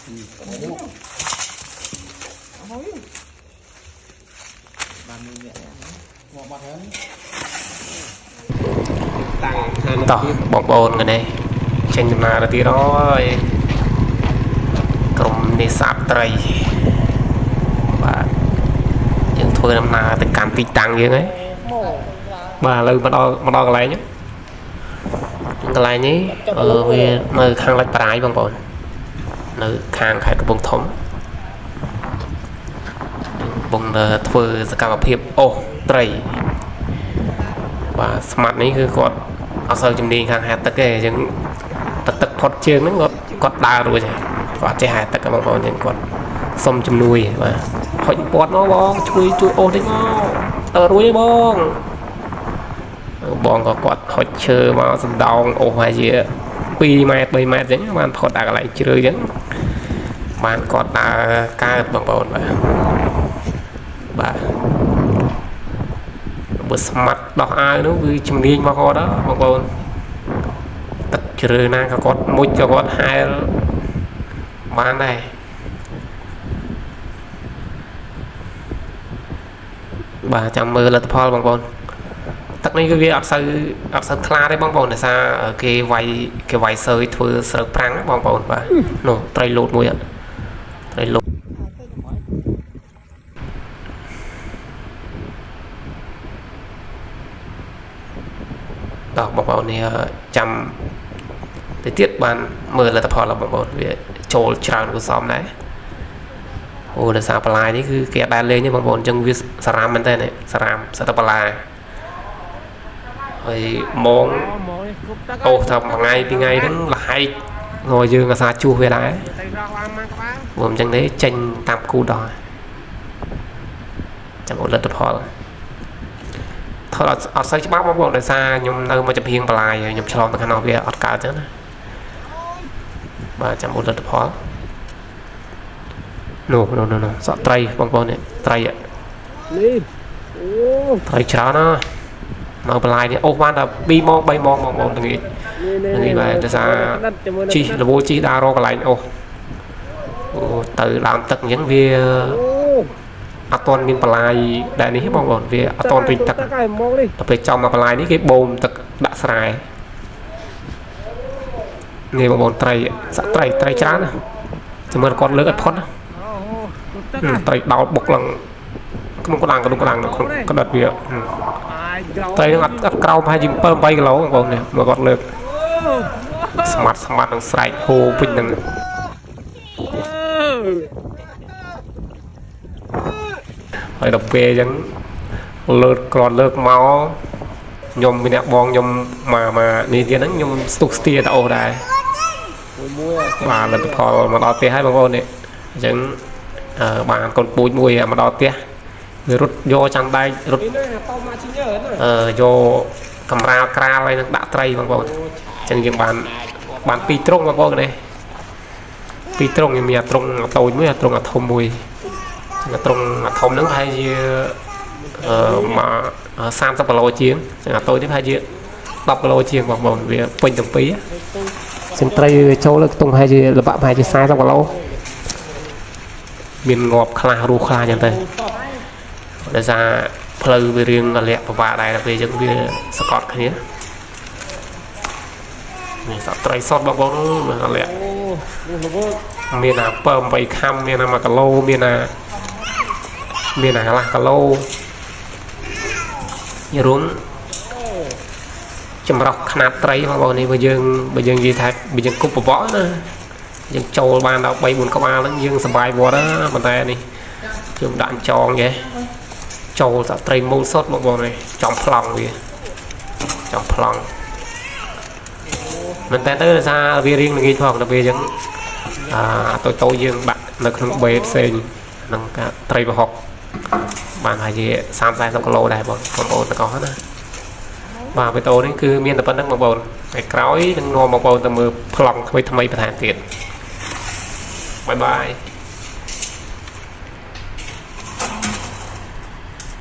ហើយ បានមួយវគ្គ មកបាត់ហើយ តាំងឋាន តោះបងប្អូនគ្នាចេញដំណើរទៅទៀតហើយក្រុមនេសាទត្រីបាទយើងធ្វើដំណើរទៅកាន់ទីតាំងយើងហើយបាទឥឡូវមកដល់មកដល់កន្លែងហ្នឹងកន្លែងនេះអឺវានៅខាងលិចបរាយបងប្អូននៅខាងខេត្តកំពង់ធំកំពុងតែធ្វើសកម្មភាពអូសត្រី បាទស្មាត់នេះគឺគាត់អត់សូវជំនាញខាងហែលទឹកទេអញ្ចឹងទឹកទឹកផុតជើងហ្នឹងគាត់គាត់ដើររួចហើយគាត់អត់ចេះហែលទឹកទេបងប្អូនអញ្ចឹងគាត់សុំជំនួយបាទហុចពាត់មកបងជួយជួយអូសតិចមកទៅរួចហើយបងបងក៏គាត់ហុចឈើមកសណ្ដោងអូសហើយជា2ម៉ែត្រ3ម៉ែត្រអញ្ចឹងបានផុតដល់កន្លែងជ្រៅអញ្ចឹងបានគាត់ដើរកើតបងប្អូនបាទបាទ បើស្មាត់ដោះអាវនោះគឺជំនាញរបស់គាត់ហ៎បងប្អូនទឹកជ្រើណាក៏គាត់មុជក៏គាត់ហែលបានដែរបាទចាំមើលលទ្ធផលបងប្អូនទឹកនេះគឺវាអត់សូវអត់សូវថ្លាទេបងប្អូនដោយសារគេវាយគេវាយសើយធ្វើស្រូវប្រាំងបងប្អូនបាទនោះត្រីលូតមួយត្រីលូតតោះបងប្អូននេះចាំទៅទៀតបានមើលលទ្ធផលរបស់បងប្អូនវាចូលច្រើនគួរសមដែរអូដោយសារបន្លាយនេះគឺគេអត់ដែលលេងទេបងប្អូនអញ្ចឹងវាសារ៉ាមមែនតើសារ៉ាមសត្វតែបន្លាយហើយម៉ង មកនេះគ្រប់ទឹក អូសថាមួយថ្ងៃពីរថ្ងៃហ្នឹងលហែកងយើងអាសាជួសវាដែរ ទៅរកឡើងមកក្បាល ព្រោះអញ្ចឹងទេចេញតាមគូដល់ចាំអូនលទ្ធផលថតអត់អត់សូវច្បាស់បងប្អូនដោយសារខ្ញុំនៅមកចំហៀងបន្លាយហើយខ្ញុំឆ្លងទៅខាងនោះវាអត់កើតចឹងណាបាទចាំអូនលទ្ធផលនោះនោះនោះនោះសក់ត្រីបងប្អូននេះត្រី នេះអូ ត្រីច្រើនណាស់នៅបន្លាយនេះអូសបានតែ2ម៉ោង3ម៉ោងបងប្អូនល្ងាច នេះ នេះបាទដោយសារ ជាមួយ ជីរវល់ជីដើររកកន្លែងអូសអូទៅដើមទឹកអញ្ចឹងវា អូ អត់ទាន់មានបន្លាយដែលនេះទេបងប្អូនវាអត់ទាន់រីកទឹក ទឹកហើយមកនេះ ដល់ពេលចំមកបន្លាយនេះគេបូមទឹកដាក់ស្រែនេះបងប្អូនត្រីសក់ត្រីត្រីច្រើនណាចាំមើលគាត់លើកឲ្យផុតណា អូគ្រប់ទឹក ហឹមត្រីដោលបុកឡើងក្នុងក្តាំងក្នុងក្តាំងក្នុងក្តិតវាហឹម អាយក្រោ ត្រីនឹងអត់អត់ក្រោមប្រហែលជា7 8គីឡូបងប្អូននេះមើលគាត់លើកស្មាត់ស្មាត់នឹងស្រែកហូរពេញនឹងហើយដល់ពេលអញ្ចឹងលើកគ្រាន់លើកមកខ្ញុំមានអ្នកបងខ្ញុំមកមកនេះទៀតហ្នឹងខ្ញុំស្ទុះស្ទាទៅអូសដែរ មួយមួយ បាទលទ្ធផលមកដល់ផ្ទះហើយបងប្អូននេះអញ្ចឹងអឺបានកូនពូជមួយមកដល់ផ្ទះវារត់យកចាំដែករត់ នេះណាតោមកជីញើណា អឺយកកម្រាលក្រាលហើយនឹងដាក់ត្រីបងប្អូនអញ្ចឹងយើងបានបានពីរទ្រុងបងប្អូននេះពីរទ្រុងយើងមានអាទ្រុងអាតូចមួយអាទ្រុងអាធំមួយអញ្ចឹងអាទ្រុងអាធំហ្នឹងប្រហែលជាអឺមក30គីឡូជាងអញ្ចឹងអាតូចនេះប្រហែលជា10គីឡូជាងបងប្អូនវាពេញទាំងពីរ សិនត្រីវាចូលទៅខ្ទង់ប្រហែលជាលបាក់ប្រហែលជា40គីឡូមានងាប់ខ្លះរស់ខ្លះអញ្ចឹងទៅដោយសារផ្លូវវារៀងរលាកពិបាកដែរដល់ពេលអញ្ចឹងវាសកត់គ្នានេះសក់ត្រីសុតបងប្អូនមើលរលាក អូនេះល្វើ មានអា7 8ខាំមានអា1គីឡូមានអាមានអាកន្លះគីឡូរួមចម្រោះខ្នាតត្រីបងប្អូននេះបើយើងបើយើងនិយាយថាបើយើងគប់បបកណាយើងចូលបានដល់3 4ក្បាលហ្នឹងយើងសប្បាយវត្តណាប៉ុន្តែនេះយើងដាក់អញ្ចងចេះចូលសក់ត្រីមូលសុតបងប្អូននេះចំប្លង់វាចំប្លង់មែនតើទៅដោយសារវារៀងល្ងាចផងដល់ពេលអញ្ចឹងអាតូចតូចយើងដាក់នៅក្នុងបេផ្សេងហ្នឹងកាត្រីប្រហុកបានហើយជា30 40គីឡូដែរបងបងប្អូនទាំងអស់ណាបាទវីដេអូនេះគឺមានតែប៉ុណ្្នឹងបងប្អូនថ្ងៃក្រោយនឹងនាំបងប្អូនទៅមើលប្លង់ថ្មីថ្មីបន្ថែមទៀតបាយបាយ។